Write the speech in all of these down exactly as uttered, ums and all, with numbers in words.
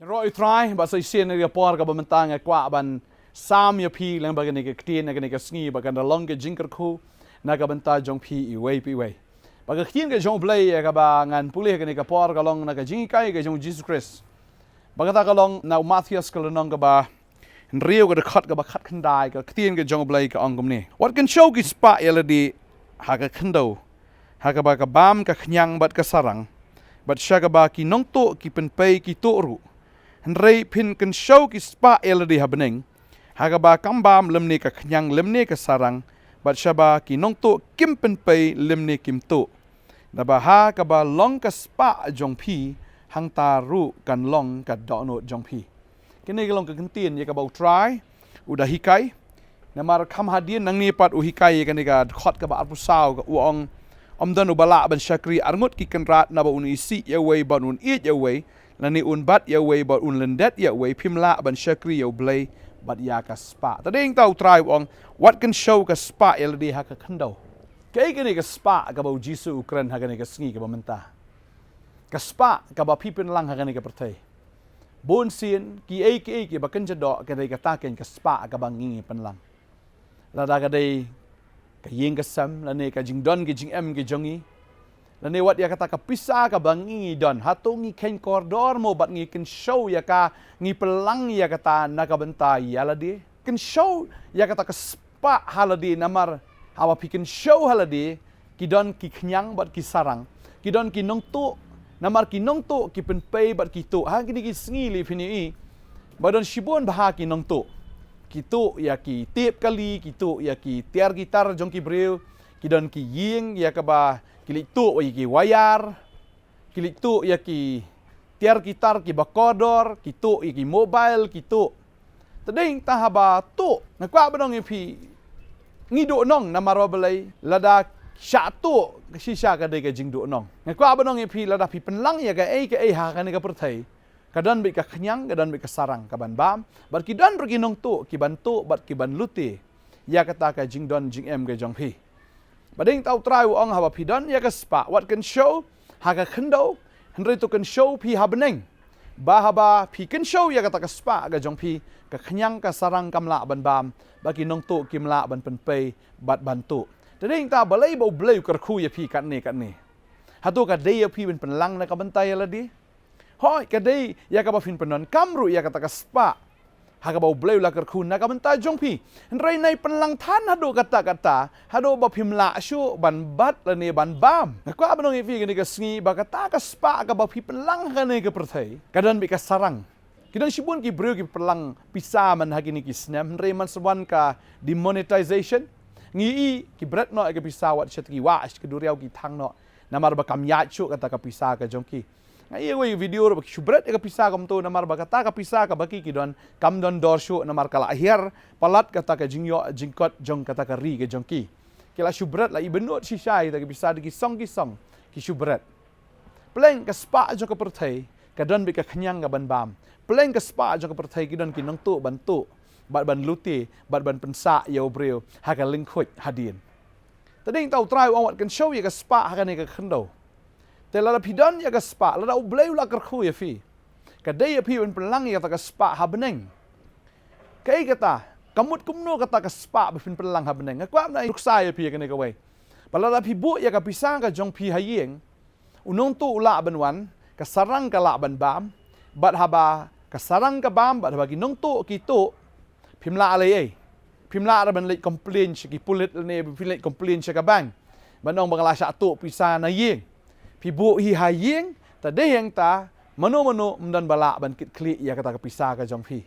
Ngi ïaroh ïa u Trai ba sa shisien na ka por kaba mynta nga kwah ban sam ïa phi lyngba kane ka ktien, na kane ka sngi, ba kan da long ka jingkyrkhu na ka bynta jong phi iwei pa iwei. Ba ka ktien ka jong U Blei ïa kaba ngan pule ha kane ka por ka long na ka jinghikai ka jong U Jisu Khrist. Ba kata ka long na u Mathaios ka lynnong kaba hynriew, ka dkhot kaba khatkhyndai, ka ktien ka jong U Blei ka ong kumne: Wat kynshew ki spah ïa lade ha ka khyndew, ha kaba ka bam ka khñiang bad ka sarang, bad sha kaba ki nongtuh ki pynpei ki tuh ruh. Hynrei phin kynshew ki spah ïa lade ha bneng, ha kaba kam bam lymne ka khñiang lymne ka sarang, bad sha ba ki nongtuh kim pynpei lymne kim tuh. Naba ha kaba long ka spah jong phi, hangta ruh kan long ka dohnud jong phi. Kane ka long ka ktien ïa kaba U Trai u da hikai. Namar kham hadien nangne pat u hikai ïa kane ka dkhot kaba arphew saw, ka u ong: Ym don uba lah ban shakri arngut ki kynrad, naba un isih ïa uwei bad un ïeit ïa uwei, lane un bat ïa uwei bad un lyndet ïa uwei. Phim lah ban shakri ïa U Blei bad ïa ka spah. Te dei hangta U Trai u ong: Wat kynshew ka spah ïa lade ha ka khyndew. Kaei kane ka spah kaba U Jisu u kren ha kane ka sngi kaba mynta? Ka spah kaba phi pynlang ha kane ka pyrthei. Bun sien kiei kiei kiba kynja doh, ka dei kata keiñ ka spah kaba ngi pynlang. Lada ka dei ka ïing ka sem, lane ka jingdon ka jingem ka jong ngi, lane wat ïa kata ka pisa kaba ngi don, hato ngi kheiñ kordor mo bad ngi kynshew ïa ka, ngi pynlang ïa kata na ka bynta ïa lade? Kynshew ïa kata ka spah ha lade, namar haba phi kynshew ha lade, ki don ki khñiang bad ki sarang, ki don ki nongtuh, namar ki nongtuh ki pynpei bad ki tuh. Ha kine ki sngi lei phin ïohi ba don shibun bha ki nongtuh. Ki tuh ïa ki tep kali, ki tuh ïa ki tiar ki tar jong ki briew, ki don ki ïing ïa kaba ki leit tuh ïa ki wire, ki leit tuh ïa ki tiar ki tar kiba kordor, ki tuh ïa ki mobile, ki tuh. Te dei hangta haba tuh, nga kwah ban ong ïa phi, ngi duhnong namar ba balei? Lada shah tuh, ka shisha ka dei ka jingduhnong. Nga kwah ban ong ïa phi, lada phi pynlang ïa kaei kaei ha kane ka pyrthei, ka don beit ka khñiang, ka don beit ka sarang kaban bam, bad ki don ruh ki nongtuh kiban tuh bad kiban lute ïa kata ka jingdon jingem ka jong phi. Ba dei hangta U Trai u ong, haba phi don ïa ka spah, wat kynshew ha ka khyndew, hynrei to kynshew phi ha bneng. Ba haba phi kynshew ïa kata ka spah ka jong phi, ka khñiang ka sarang kam lah ban bam, bad ki nongtuh kim lah ban pynpei bad ban tuh. Te dei hangta balei ba U Blei u kyrkhu ïa phi katne katne? Hato ka dei ïa phi ban pynlang na ka bynta ïa lade? Hooid, ka dei ïa kaba phin pyndonkam ruh ïa kata ka spah ha kaba U Blei u la kyrkhu na ka bynta jong phi. Hynrei nai pynlang than haduh katta katta, haduh ba phim lah shuh ban bat lane ban bam. Nga kwah ban ong ïa phi kane ka sngi ba kata ka spah kaba phi pynlang ha kane ka pyrthei, ka don beit ka sarang. Ki don shibun ki briew ki pynlang pisa man ha kine ki snem, hynrei man sa wan ka demonetization, ngi ïohi ki bret noh ïa ka pisa, wat sha ki wah sha ka duriaw ki thang noh, namar ba kam ïaid shuh kata ka pisa ka jong ki. Nga ïohi video ruh ba ki shu bret ïa ka pisa kumto, namar ba kata ka pisa kaba ki ki don kam don dor shuh, namar ka la hiar palat kata ka jingïoh jingkot jong kata ka ri ka jong ki. Ki la shu bret, la ibynnud shisha ïa kata ka pisa, da ki song ki song ki shu bret. Pleng ka spah jong ka pyrthei, ka don beit ka khñiang kaban bam. Pleng ka spah jong ka pyrthei, ki don ki nongtuh ban tuh, bad ban lute, bad ban pynsah ïa u briew ha ka lyngkhuid hadien. Te dei hangta U Trai u ong, wat kynshew ïa ka spah ha kane ka khyndew. Te lada phi don ïa ka spah, lada U Blei u la kyrkhu ïa phi, ka dei ïa phi ban pynlang ïa kata ka spah ha bneng. Kaei kata, ka mut kumno kata ka spah ba phin pynlang ha bneng? Nga kwah ban ai nuksa ïa phi ïa kane kawei. Ba lada phi buh ïa ka pisa ka jong phi ha ïing, u nongtuh u lah ban wan, ka sarang ka lah ban bam, bad haba ka sarang ka bam, bad haba ki nongtuh ki tuh, phim lah lei ei. Phim lah ruh ban leit complain sha ki pulit lane phim leit complain sha ka bank ban ong ba nga la shah tuh pisa na ïing. Phi buh hi ha ïing, te dei hangta mano mano ym don ba lah ban kitkhlieh ïa kata ka pisa ka jong phi.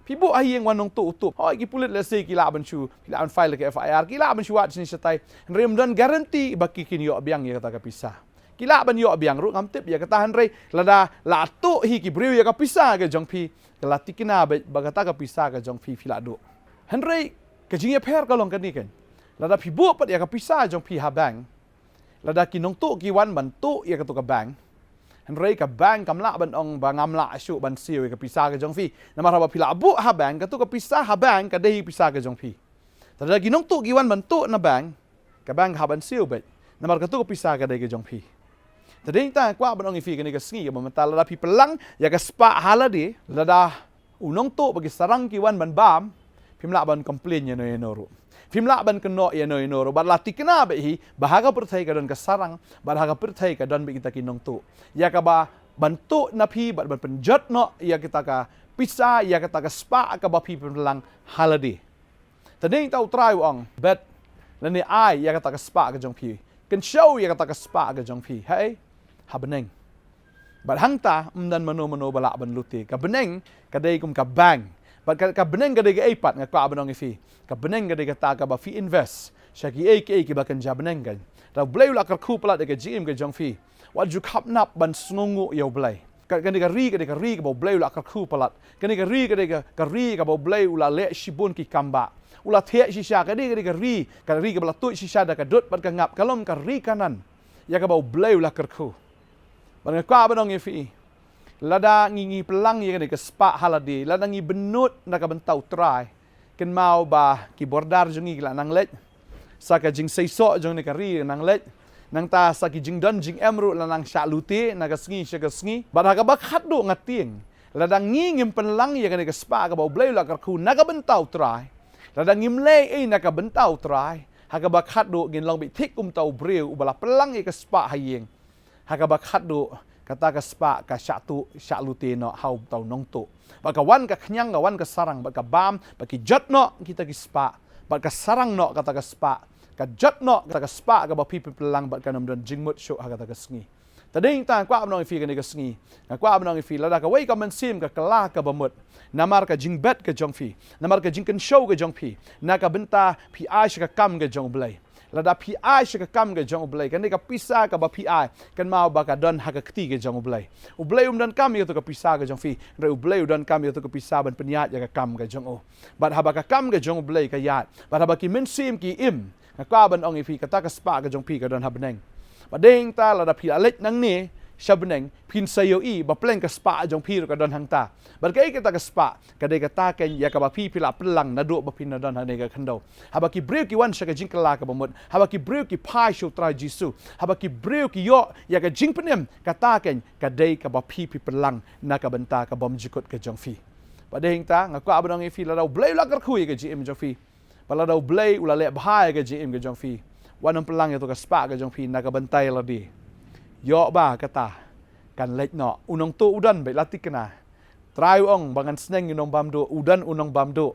Phi buh ha ïing, wan nongtuh u tuh, hooid, ki pulit lehse ki lah ban shu, ki lah ban file ka F I R, ki lah ban shu wad shane shatai, hynrei ym don guarantee ba ki kin ïoh biang ïa kata ka pisa. Ki lah ban ïoh biang ruh, ngam tip ïa kata, hynrei lada la tuh hi ki briew ïa ka pisa ka jong phi, ka la tikna beit ba kata ka pisa ka jong phi phi la duh. Hynrei ka jingïapher ka long kane keiñ. Lada phi buh pat ïa ka pisa jong phi ha bank, lada ki nongtuh ki wan ban tuh ïa kato ka bank, hynrei ka bank kam lah ban ong ba ngam lah shuh ban siew ïa ka pisa ka jong phi. Namar haba phi la buh ha bank, kato ka pisa ha bank ka dei hi pisa ka jong phi. Te lada ki nongtuh ki wan ban tuh na bank, ka bank ka hap ban siew beit, namar kato ka pisa ka dei ka jong phi. Te dei tang nga kwah ban ong ïa phi kane ka sngi kaba mynta, lada phi pynlang ïa ka spah ha lade, lada u nongtuh bad ki sarang ki wan ban bam, phim lah ban complain ïano ïano ruh. Phim lah ban kynnoh ïano ïano ruh. Bad la thikna bad hi ba ha ka pyrthei ka don ka sarang, bad ha ka pyrthei ka don bad kita ki nongtuh. Ïa kaba ban tuh na phi bad ban pynjot noh ïa kita ka pisa, ïa kata ka spah kaba phi pynlang ha lade. Te dei tang U Trai u ong, bet lane ai ïa kata ka spah ka jong phi. Kynshew ïa kata ka spah ka jong phi. Hei, ha bneng. Bad hangta ym don mano mano ba lah ban lute. Ka bneng ka dei kum ka bank. Bad ka, ka bneng ka dei kaei pat, nga kwah ban ong ïa phi. Ka bneng ka dei kata kaba phi invest sha kiei kiei kiba kynja bneng kan. Te U Blei u la kyrkhu palat ïa ka jingim ka jong phi. Wat ju khapnap ban sngewnguh ïa U Blei. Ka, kane ka ri ka dei ka ri kaba U Blei u la kyrkhu palat. Kane ka ri ka dei ka, ka ri kaba U Blei u la leh shibun ki kam ba u la thiah shisha. Ka dei, ka dei ka ri, ka ri kaba la tuid shisha da ka dud bad ka ngap, ka long ka ri Kanaan, ïa kaba U Blei u la kyrkhu. Bad nga kwah ban ong ïa phi, lada ngi, ngi pynlang ïa kane ka spah ha lade, lada ngi bynnud na ka bynta U Trai, kynmaw ba ki border jong ngi ki la nang leit, sa ka jingseisoh jong kane ka ri nang leit, nangta sa ki jingdon jingem ruh la nang shah lute na ka sngi sha ka sngi. Bad ha kaba khatduh nga tieng, lada ngi ngim pynlang ïa kane ka spah kaba U Blei u la kyrkhu na ka bynta U Trai, lada ngim leh ei na ka bynta U Trai, ha kaba khatduh ngin long beit thik kumta u briew uba la pynlang ïa ka spah ha ïing, ha kaba khatduh kata ka spah ka shah tuh shah lute noh ha uta u nongtuh. Bad ka wan ka khñiang, ka wan ka sarang, bad ka bam, bad ki jot noh kita ki spah, bad ka sarang noh kata ka spah, ka jot noh kata ka spah kaba phi pynlang, bad kan ym don jingmut shuh ha kata ka sngi. Te dei tang nga kwah ban ong ïa phi kane ka sngi, nga kwah ban ong ïa phi, lada kawei ka mynsiem ka kylla kaba mut namar ka jingbet ka jong phi, namar ka jingkynshew ka jong phi, na ka bynta phi ai sha ka kam ka jong U Blei. Lada phi ai sha ka kam ka jong U Blei, kane ka pisa kaba phi ai, kynmaw ba ka don ha ka kti ka jong U Blei. U Blei um donkam ïa kato ka pisa ka jong phi, hynrei U Blei u donkam ïa kato ka pisa ban pynïaid ïa ka kam ka jong u. Bad haba ka kam ka jong U Blei ka ïaid, bad haba ki mynsiem ki im, nga kwah ban ong ïa phi, kata ka spah ka jong phi ka don ha bneng. Bad dei tang lada phi la leit nangne sha bneng, phin sa ïohi ba pleng ka spah jong phi ruh ka don hangta. Bad kaei kata ka spah? Ka dei kata kein ïa kaba phi, phi la pynlang naduh ba phin da don hangne ha ka khyndew. Haba ki briew ki wan sha ka jingkylla kaba mut, haba ki briew ki phai sha U Trai Jisu, haba ki briew ki ïoh ïa ka jingpynim, kata kein ka dei kaba phi, phi pynlang na ka bynta ka bymjukut ka jong phi. Bad dei tang nga kwah ban ong ïa phi, lada U Blei u la kyrkhu ïa ka jingim jong phi, bad lada U Blei u la leh bha ïa ka jingim ka jong phi, wat nym pynlang ïa kato ka spah ka jong phi na ka bynta ïa lade. Ïoh ba kata kan leit noh. U nongtuh u don beit, la thikna. Trai u ong ba ngan sneng ïa u nongbamduh. U don u nongbamduh.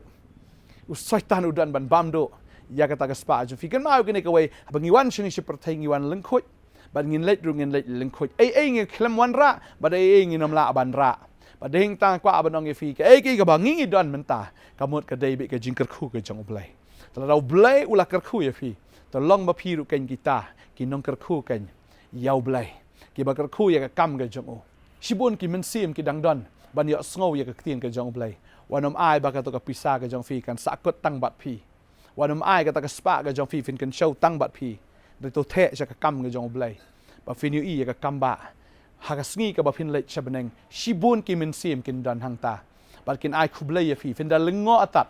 U Soitan u don ban bamduh ïa kata ka spah jong phi. Kynmaw kane kawei, haba ngi wan shane sha pyrthei ngi wan lyngkhuid, bad ngin leit ruh ngin leit lyngkhuid. Ei ei ngi khlem wanrah, bad ei ei ngin ym lah ban rah. Bad dei tang nga kwah ban ong ïa phi, kaei kaei kaba ngi ngi don mynta, ka mut ka dei beit ka jingkyrkhu ka jong U Blei. Te lada U Blei u la kyrkhu ïa phi, te long ba phi ruh kein kita ki nongkyrkhu kein ïa U Blei, kiba kyrkhu ïa ka kam ka jong u. Shibun ki mynsiem ki dang don ban ïohsngew ïa ka ktien ka jong U Blei. Wat nym ai ba kato ka pisa ka jong phi kan sahkut tang bad phi. Wat nym ai kata ka spah ka jong phi phin kynshew tang bad phi. Dei to theh sha ka kam ka jong U Blei, ba phin ïohi ïa ka kam ba ha ka sngi kaba phin leit sha bneng, shibun ki mynsiem kin don hangta, bad kin ai khublei ïa phi. Phin da lyngngoh atad.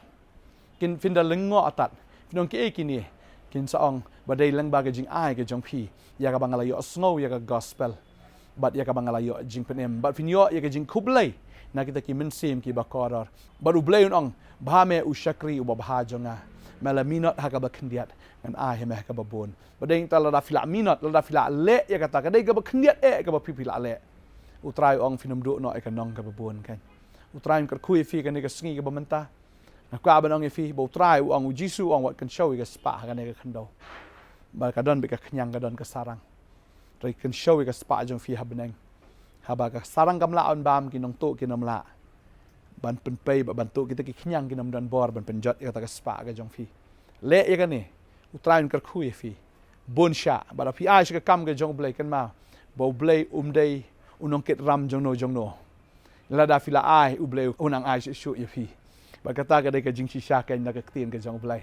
Kin, phin da lyngngoh atad. Phin ong kiei kine? Kin sa ong ba dei lyngba ka jingai ka jong phi ïa kaba nga la ïohsngew ïa ka gospel, bad ïa kaba nga la ïoh jingpynim. Bad phin ïoh ïa ka jingkhublei na kita ki mynsiem kiba kordor. Bad U Blei un ong, bha me u shakri uba bha jong nga. Me la minot ha kaba khyndiat, ngan ai ha me ha kaba bun. Bad dei tang lada phi la minot, lada phi la leh ïa kata, ka dei kaba khyndiat eh kaba phi, phi la leh. U Trai u ong phin ym duh noh ïa ka nong kaba bun kein. U Trai un kyrkhu ïa phi kane ka sngi kaba mynta. Nga kwah ban ong ïa phi ba U Trai u ong, U Jisu u ong wat kynshew ïa ka spah ha kane ka khyndew. Ba ka don beit ka khñiang, ka don ka sarang. Hynrei kynshew ïa ka spah jong phi ha bneng. Haba ka sarang kam lah ban bam, ki nongtuh kin ym lah ban pynpei, ba ban tuh kita ki khñiang kin ym don bor ban pynjot ïa kata ka spah ka jong phi. Leh ïa kane, U Trai un kyrkhu ïa phi. Bun shah, bad lada phi ai sha ka kam ka jong U Blei, kynmaw ba U Blei um dei u nongkit ram jongno jongno. Lada phi la ai, U Blei u nang ai shuh shuh ïa phi. Bad kata ka dei ka jingshisha kein na ka ktien ka jong U Blei.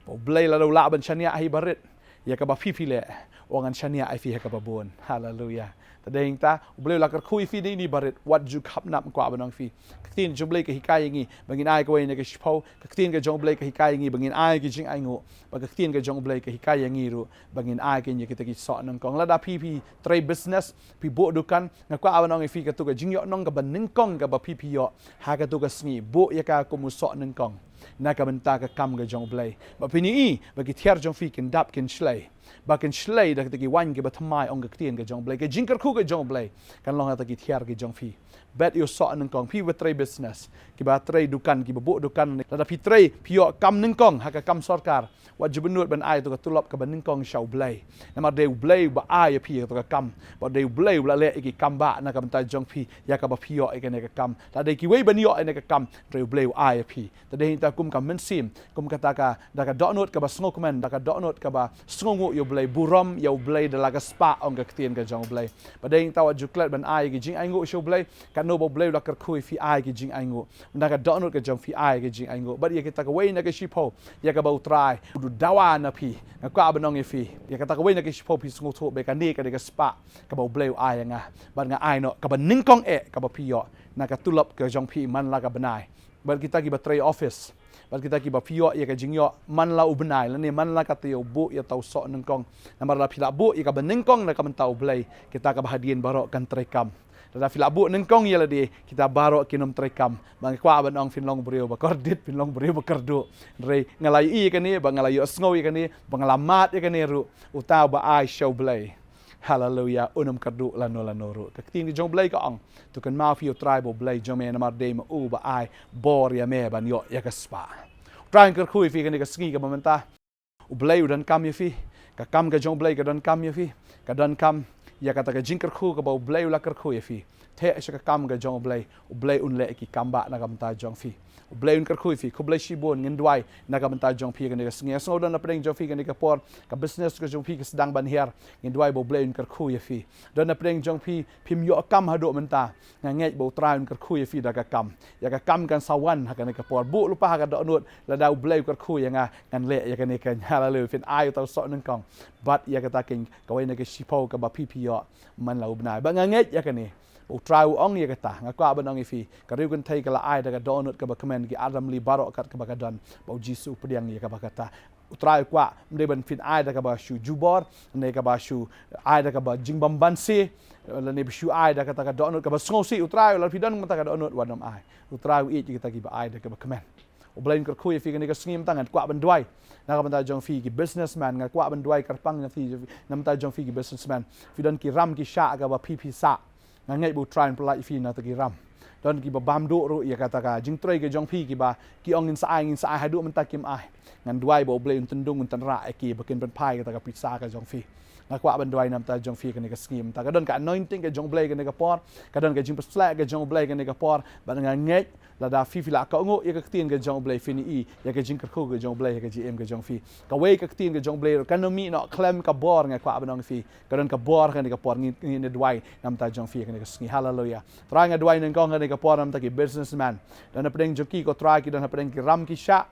Ba U Blei lada u lah ban shaniah ha i barit, ïa kaba phi phi leh, u ong ngan shaniah ïa phi ha kaba bun. Haleluia. Te dei nangta, U Blei u la kyrkhu ïa phi naduh mynta barit, wat ju khapnap, nga kwah ban ong ïa phi. Ka ktien jong U Blei ka hikai ïa ngi ba ngin ai kawei na ka shiphew. Ka ktien ka jong U Blei ka hikai ïa ngi ba ngin ai ki jingainguh. Bad ka ktien ka jong U Blei ka hikai ïa ngi ruh ba ngin ai ki ïa kita ki soh nyngkong. Lada phi phi trei business, phi buh dukan, nga kwah ban ong ïa phi, katu ka jingïohnong kaba nyngkong kaba phi phi ïoh ha katu ka sngi, buh ïa ka kum u soh nyngkong na ka bynta ka kam ka jong U Blei. Ba phin ïohi ba ki thiar jong phi kin dap kin shlei. Ba kin shlei da kita ki waiñ kiba thymmai, ong ka ktien ka jong U Blei. Ka jingkyrkhu ka jong U Blei kan long ha kita ki thiar ki jong phi. Bet ïa u soh nyngkong, phi ba trei business, kiba trei dukan, kiba buh dukan. Lada phi trei, phi ïoh kam nyngkong ha ka kam sorkar, wat ju bynnud ban ai tu ka tulop kaba nyngkong sha U Blei. Namar dei U Blei uba ai ïa phi ïa tu ka kam. Bad dei U Blei uba la leh ïa ki kam ba na ka bynta jong phi, ïa kaba phi ïoh ïa kane ka kam. Lada dei kiwei ban ïoh ïa kane ka kam, dei U Blei u ai ïa phi. Te dei nangta kum ka mynsiem, kum kata ka, da ka dohnud kaba sngewkmen, da ka dohnud kaba sngewnguh ïa U Blei, burom ïa U Blei da la ka spah, ong ka ktien ka jong U Blei. Bad dei nangta wat ju klet ban ai ki jingainguh sha U Blei, katno ba U Blei u la kyrkhu ïa phi ai ki jingainguh. Na ka dohnud ka jong phi ai ki jingainguh. Bad ïa kita kawei na ka shiphew, ïa kaba U Trai u dawa na phi, nga kwah ban ong ïa phi, ïa kata kawei na ka shiphew phi sngewthuh ba kane ka dei ka spah kaba U Blei u ai ïa nga. Bad nga ai noh kaba nyngkong eh kaba phi ïoh na ka tulop ka jong phi man la ka bnai. Bad kita kiba trei office, bad kita kiba phi ïoh ïa ka jingïoh man la u bnai lane man la ka taïew, buh ïa uta u soh nyngkong. Namar lada phi la buh ïa kaba nyngkong na ka bynta U Blei, kita kaba hadien baroh kan treikam. Lada phi la buh nyngkong ïa lade, kita baroh kin ym treikam. Ba nga kwah ban ong phin long u briew ba kordit, phin long u briew ba kyrduh. Hynrei nga la ïohi ïa kane, ba nga la ïohsngew ïa kane, ba nga la mad ïa kane ruh, uta uba ai sha U Blei, haleluia, un ym kyrduh lano lano ruh. Ka ktien ka jong U Blei ka ong, to kynmaw ïa U Trai ba U Blei jong me, namar dei ma u uba ai bor ïa me ban ïoh ïa ka spah. U Trai un kyrkhu ïa phi kane ka sngi kaba mynta. U Blei u donkam ïa phi. Ka kam ka jong U Blei ka donkam ïa phi. Ka donkam ïa kata ka jingkyrkhu kaba U Blei u la kyrkhu ïa phi. Theh sha ka kam ka jong U Blei, U Blei un leh ïa ki kam ba na ka bynta jong phi. U Blei un kyrkhu ïa phi. Khublei shibun, ngin duwai na ka bynta jong phi kane ka sngi. Nga sngew don na pdeng jong phi kane ka por, ka business ka jong phi ka sdang ban hiar. Ngin duwai ba U Blei un kyrkhu ïa phi. Don na pdeng jong phi, phim ïoh kam haduh mynta. Nga ngeit ba U Trai un kyrkhu ïa phi da ka kam. Ïa ka kam kan sa wan ha kane ka por. Buh lypa ha ka dohnud, lada U Blei u kyrkhu ïa nga, ngan leh ïa kane ka, haleluia, phin ai uta u soh nyngkong. Bad ïa kata keiñ kawei na ka shiphew kaba phi phi ïoh man la u bnai. Bad nga ngeit ïa kane, U Trai u ong ïa kata. Nga kwah ban ong ïa phi, ka riew kynthei ka la ai da ka dohnud kaba kmen, ki Adam Lee baroh kat kaba ka don. Ba U Jisu u pdiang ïa kaba kata. U Trai u kwah, ym dei ban phin ai da kaba shu jubor, ne kaba shu ai da kaba jingbymbanse, lane ba shu ai da kata ka dohnud kaba sngewsih. U Trai, lada phi don mynta ka dohnud, wat nym ai. U Trai u ïeit ïa kita kiba ai da kaba kmen. U Blei un kyrkhu ïa phi kane ka sngi. Mynta nga kwah ban duwai na ka bynta jong phi ki businessman, nga kwah ban duwai kyrpang na phi, na ka bynta jong phi ki businessman. Phi don ki ram ki shah kaba phi phi sah. Nga ngeit ba U Trai un pyllait ïa phi na kita ki ram. Don kiba bam duh ruh ïa kata ka jingtrei ka jong phi, kiba ki ong ngin sa ai, ngin sa ai, haduh mynta kim ai. Ngan duwai ba U Blei un tyndung, un tynrah ïa ki ba kin pynphai kata ka pisa ka jong phi. Nga kwah ban duwai na ka bynta jong phi kane ka sngi. Mynta ka don ka anointing ka jong U Blei kane ka por, ka don ka jingpysleh ka jong U Blei kane ka por. Bad nga ngeit lada phi phi la kohnguh ïa ka ktien ka jong U Blei, phin ïohi ïa ka jingkyrkhu ka jong U Blei ha ka jingim ka jong phi. Kawei ka ktien ka jong U Blei ruh kan ym mih noh khlem ka bor. Nga kwah ban ong ïa phi, ka don ka bor kane ka por. Ngin, ngin duwai na ka bynta jong phi kane ka sngi. Haleluia. Trai, nga duwai nyngkong kane ka por na ka bynta ki businessman. Don na pdeng jong ki, ko Trai, ki don na pdeng ki ram ki shah.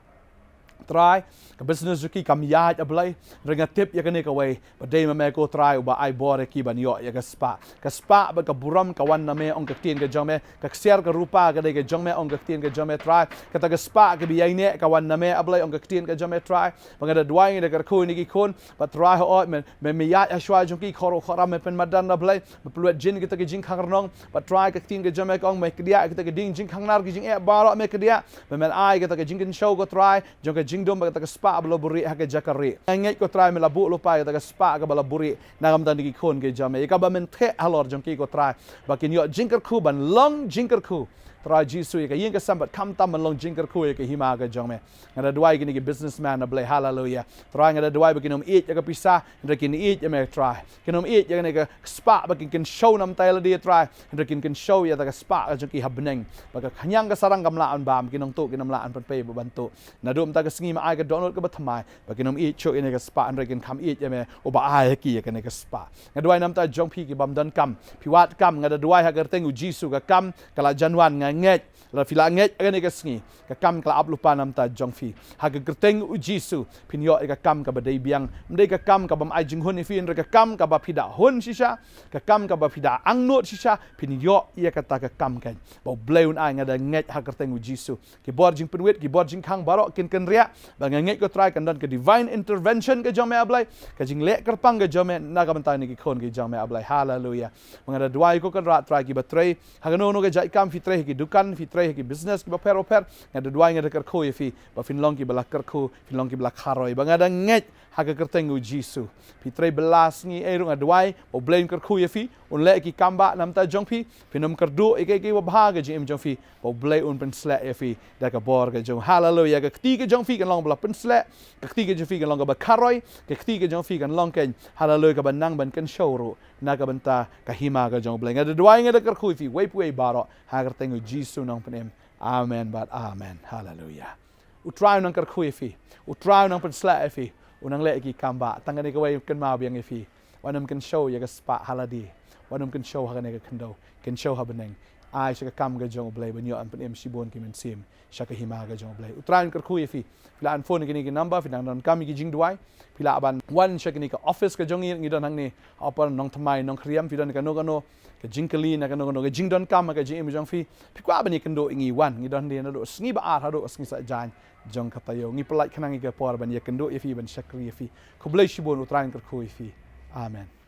Trai, ka business jong ki kam ïaid, A Blei. Hynrei nga tip ïa kane kawei, ba dei ma me, ko Trai, uba ai bor ïa ki ban ïoh ïa ka spah. Ka spah bad ka burom ka wan na me, ong ka ktien ka jong me. Ka ksiar ka rupa ka dei ka jong me, ong ka ktien ka jong me, Trai. Kata ka spah kaba ïaineh ka wan na me, A Blei, ong ka ktien ka jong me, Trai. Ba nga da duwai, nga da kyrkhu ïa kine ki khun, bad Trai, hooid, me, me, me ïaid ha shuwa jong ki, khor, khor ram me pynmadan, A Blei. Me pynlwet jin kita ki jingkhang rnong, bad Trai, ka ktien ka jong me ka ong, me kdiah kita ki dieng jingkhang nar, ki jingeh baroh me kdiah. Ba men ai kata ka jingkynshew, ko Trai, jong ka jingdum bad kata ka spah ba la buhrieh ha ka jaka rieh. Nga ngeit, ko Trai, me la buh lypa ïa kata ka spah kaba la buhrieh na ka bynta ki khun ki jong me, ïa kaba men theh halor jong ki, ko Trai, ba kin ïoh jingkyrkhu, ban long jingkyrkhu, Trai Jisu, ïa ka ïing ka sem, bad khamtam ban long jingkyrkhu ïa ka hima ka jong me. Nga da duwai kine ki businessman, A Blei, haleluia. Trai, nga da duwai ba kin ym ïeit ïa ka pisa, hynrei kin ïeit ïa me, Trai. Kin ym ïeit ïa kane ka spah ba kin kynshew namar ïa lade, Trai. Hynrei kin kynshew ïa kata ka spah ka jong ki ha bneng. Ba ka khñiang ka sarang kam lah ban bam, ki nongtuh kin ym lah ban pynpei bad ban tuh. Naduh mynta ka sngi me ai ka dohnud kaba thymmai, ba kin ym ïeit shuh ïa kane ka spah, hynrei kin kham ïeit ïa me uba ai ha ki ïa kane ka spah. Nga duwai na ka bynta jong phi ki bym don kam, phi wad kam, nga da duwai ha ka kyrteng U Jisu, ka kam ka la jan wan, nga ngeit. Lada phi la ngeit ha kane ka sngi, ka kam ka la ap lypa na bynta jong phi. Ha ka kyrteng u Jisu, phin ïoh ïa ka kam kaba dei biang. Ym dei ka kam kaba ym ai jinghun ïa phi, hynrei ka kam kaba phi da hun shisha, ka kam kaba phi da angnud shisha, phin ïoh ïa kata ka kam keiñ. Ba U Blei un ai, nga da ngeit ha ka kyrteng u Jisu. Ki bor jingpynwit, ki bor jingkhang baroh kin kynriah. Ba nga ngeit ko Trai, kan don ka divine intervention ka jong me, A Blei. Ka jingleh kyrpang ka jong me na ka bynta kine ki khun ki jong me, A Blei. Haleluia. Ba nga da duwai ko Kynrad Trai, kiba trei ha kano kano ka jait kam, phi trei ha ki dukan, phi trei ha ki business kiba pher bapher, nga da duwai, nga da kyrkhu ïa phi ba phin long kiba la kyrkhu, phin long kiba la kharoi. Ba nga da ngeit ha ka kyrteng u Jisu, phi trei bylla sngi ei ruh, nga duwai ba U Blei un kyrkhu ïa phi, un leh ki kam ba na bynta jong phi, phin ym kyrduh ïa kiei kiei ba bha ha ka jingim jong phi, ba U Blei un pynsleh ïa phi da ka bor ka jong. Haleluia. Ka kti ka jong phi kan long ba la pynsleh, ka kti ka jong phi kan long kaba kharoi, ka kti ka jong phi kan long keiñ, haleluia, kaba nang ban kynshew ruh na ka bynta ka hima ka jong U Blei. Nga da duwai, nga da kyrkhu ïa phi, wei pa wei baroh, ha ka kyrteng u Jisu Nongpynim. Amen bad amen. Haleluia. U Trai u nang kyrkhu ïa phi. U Trai u nang pynsleh ïa phi. U nang leh ïa ki kam ba tang kane kawei kynmaw biang ïa phi. Wat nym kynshew ïa ka spah ha lade. Wat nym kynshew ha kane ka khyndew. Kynshew ha bneng. Ai sha ka kam ka jong U Blei ban ïoh ban pynim shibun ki mynsiem sha ka hima ka jong U Blei. U Trai un kyrkhu ïa phi. Phi lah ban phone ïa kine ki number, phi nang donkam ïa ki jingduwai, phi lah ban wan sha kine ka office ka jong ngi, ngi don hangne ha Upper Nongthymmai, Nongkhriam. Phi don kano kano ka jingkylli na kano kano ka jingdonkam ha ka jingim jong phi, phi kwah ban ïakynduh ïa ngi, wan. Ngi don hangne naduh sngi ba ar haduh sngi Saitjaiñ jong ka taïew. Ngi pyllait khnang ïa ka por ban ïakynduh ïa phi, ban shakri ïa phi. Khublei shibun. U Trai un kyrkhu ïa phi. Amen.